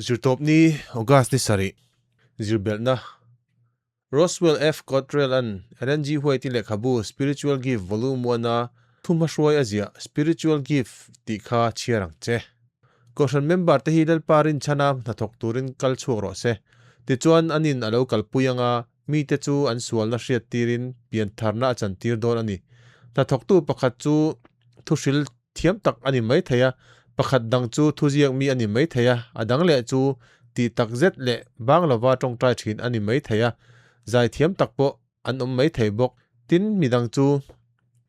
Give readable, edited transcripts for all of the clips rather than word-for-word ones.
Zirtawpni, August ni sarih, Zirbelhna, Roswell F. Cottrell-a'n Ellen G. White-i lehkhabu Spiritual Gift Volume One-a thuhmahruai a ziah Spiritual Gift tih kha chhiar ang che. Kohhran member te hi Lalpa rinchhana hnathawk turin kal chhuak rawh se. Tichuan, anin a lo kalpui anga mite chu an sualna hriattirin piantharna a chantir dawn a ni. Hnathawktu pakhat chu thuhril thiam tak a ni mai thei a, pakhat dang chu thuziak mi a ni mai thei a, a dang leh chu tih tak zet leh bang lova tawngtai thin a ni mai thei a, zai thiam tak pawh an awm mai thei bawk. Tin, mi dang chu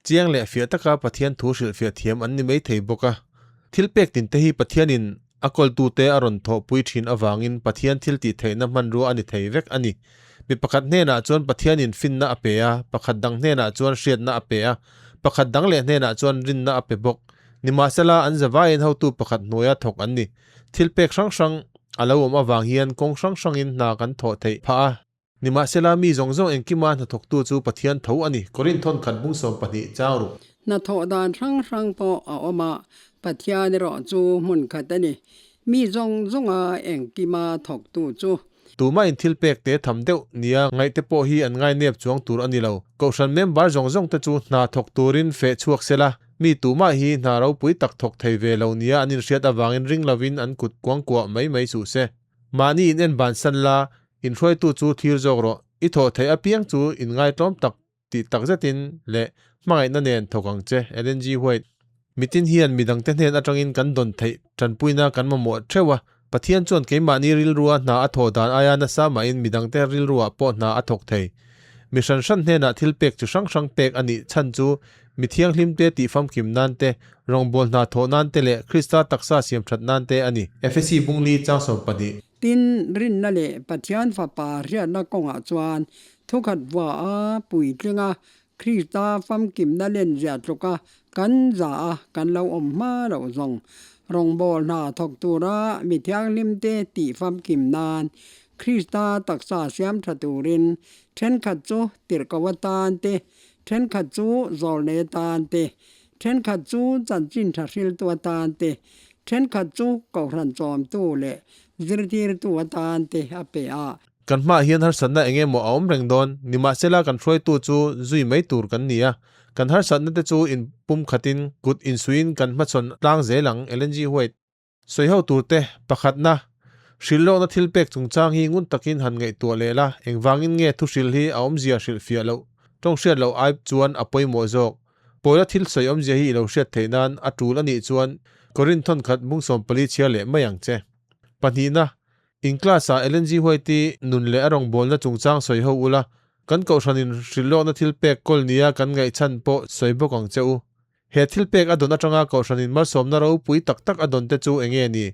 chiang leh fiah taka Pathian thu hrilhfiah thiam an ni mai thei bawk a. Thil pek tin te hi Pathianin a kawltute a rawn thawhpui thin avangin Pathian thil tih theihna hmanrua a ni thei vek a ni. Mi pakhat hnenah chuan Pathianin finna a pe a, pakhat dang hnenah chuan hriatna a pe a, pakhat dang leh hnenah chuan rinna a pe bawk. Nimahsela, an zavaiin hotu pakhat hnuaia thawk an ni. Thil pek hrang hrang a lo awm avang hian kawng hrang hrangin hna kan thawh theih phah a. Nimahsela, mi zawng zawng engkima hnathawktu chu Pathian tho a ni. Korinth khat bung 12 chang ruk. Hnathawh dan hrang hrang pawh a awm a, Pathian erawh chu hmun khat a ni. Mi zawng zawnga engkima thawktu chu. Tumah in thil pek te tham deuh nia ngaih te pawh hi an ngai nep chuang tur a ni lo. Kohhran member zawng zawng te chu hna thawk turin feh chhuak se la, mi tumah hi hna ropui tak thawk thei ve lo nia an inhriat avangin ring lovin an kut kuangkuah mai mai suh se. Mahni in en bansan la, inhruaitu chu thlir zawk rawh. I thawh theih apiang chu inngaitlawm tak tih tak zetin leh hmangaihna nen thawk ang che, Ellen G. White. Mitin hian midangte hnen atangin kan dawn theih tanpuina kan mamawh theuh a, Pathian chuan keimahni rilrua hna a thawh dan aia nasa mahin midangte rilruah pawh hna a thawk thei. Mi hran hran hnenah thil pek chi hrang hrang pek a nih chhan chu mi thianghlimte tih famkim nan te, rawngbâwl hna thawh nan te leh Krista taksa siam that nan te a ni. Efesi bungli chang 12. Tin, rinna leh Pathian Fapa hriatna kawngah chuan thukhat vua a puitling a, Krista famkimna lenziah tluka kan za a kan lo awm hma loh zawng. Rawngbâwl hna thawk tura mi thianghlimte tih famkim nan Krista taksa siam tha turin thenkhat chu tirhko atan te, thenkhat chu zawlnei atan te, thenkhat chu chanchin tha hriltu atan te, thenkhat chu kohhran chawmtu leh zirtirtu atan te a pe a. Kan hmaah hian harsatna eng emaw a awm reng dawn, nimahsela kan hruaitu chu zui mai tur kan ni a, kan harsatna te chu in pum khatin kut insuiin kan hmachhawn tlang zel ang, Ellen G. White. Sawi ho tur te, pakhatna, hrilhlawkna thil pek chungchang hi ngun takin han ngaihtuah leh la, engvangin nge thu hrilh hi a awmzia hrilh fiah loh, tawng hriat loh ai chuan a pawimawh zawk. Pawila thil sawi awmzia hi i lo hriat theih nan a tul a nih chuan Korinth thawn khat bung 14 chhiar leh mai ang che. Pahnihna, In class-ah Ellen G. White-i nun leh a rawngbawlna chungchang sawi ho ula, kan kohhranin hrilhlawkna thil pek kawl nia kan ngaihchhan pawh sawi bawk ang che u. He thil pek a dawn atanga kohhranin malsawmna ropui tak tak a dawn te chu eng nge ni?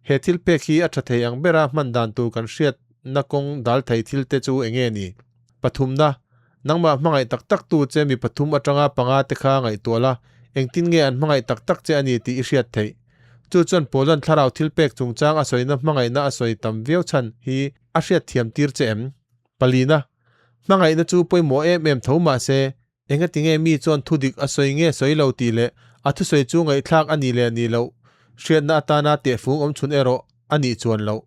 He thil pek hi a tha thei ang bera hman dan tur kan hriatna kawng dal thei thil te chu eng nge ni? Pathumna, Nangmah hmangaih tak tak tu che mi pathum atanga panga te kha ngaihtuah la, engtin nge an hmangaih tak tak che a ni tih i hriat theih? Chu chuan Paula'n thlarau thil pek chungchang a sawina hmangaihna a sawi tam viau chhan hi a hriatthiam tir che em? Palina, Hmangaihna chu pawimawh em em tho mah se, engati nge mi chuan thu dik a sawi nge sawi lo tih leh a thusawi chu ngaihthlak a nih leh nih loh hriatna atana tehfung awm chhun erawh a nih chuan loh.